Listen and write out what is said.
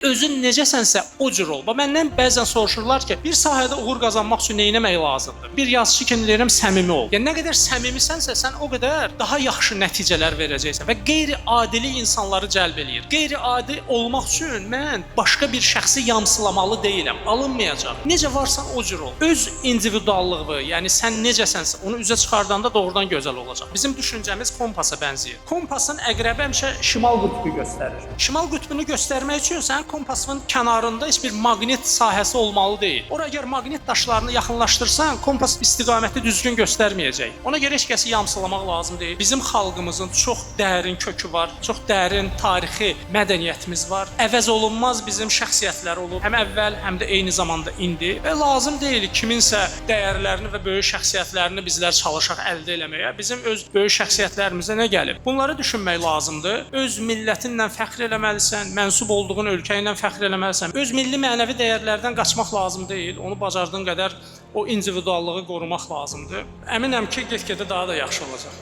Özün necəsənsə o cür ol. Bax, məndən bəzən soruşurlar ki, bir sahədə uğur qazanmaq üçün nə etmək lazımdır? Bir yazıçı kimi deyirəm, səmimi ol. Yəni nə qədər səmimisənsə, sən o qədər daha yaxşı nəticələr verəcəksən və qeyri-adili insanları cəlb eləyir. Qeyri-adi olmaq üçün mən başqa bir şəxsi yamsılamalı deyiləm. Alınmayacaq. Necə varsan o cür ol. Öz individuallığını, yəni sən necəsənsə onu üzə çıxardanda doğrudan gözəl olacaq. Bizim düşüncəmiz kompasa bənzəyir. Kompasın əqrəbi həmişə şimal qütbü göstərir. Şimal qütbünü göstərmək üçün sən kompasın kənarında heç bir maqnit sahəsi olmalı deyil. Ora əgər maqnit daşlarını yaxınlaşdırsan, kompas istiqaməti düzgün göstərməyəcək. Ona görə heç kəsi yamsılamaq lazım deyil. Bizim xalqımızın çox dərin kökü var, çox dərin tarixi mədəniyyətimiz var. Əvəz olunmaz bizim şəxsiyyətlər olub. Həm əvvəl, həm də eyni zamanda indi. Və lazım deyil kiminsə dəyərlərini və böyük şəxsiyyətlərini bizlər çalışaq əldə eləməyə. Bizim öz böyük şəxsiyyətlərimizə nə gəlib? Bunları düşünmək lazımdır. Öz millətinlə fəxr eləməlisən, mənsub olduğun ölkə ilə fəxr eləməlisən. Öz milli mənəvi dəyərlərdən qaçmaq lazım deyil. Onu bacardığın qədər o individuallığı qorumaq lazımdır. Əminəm ki, get-gedə daha da yaxşı olacaq.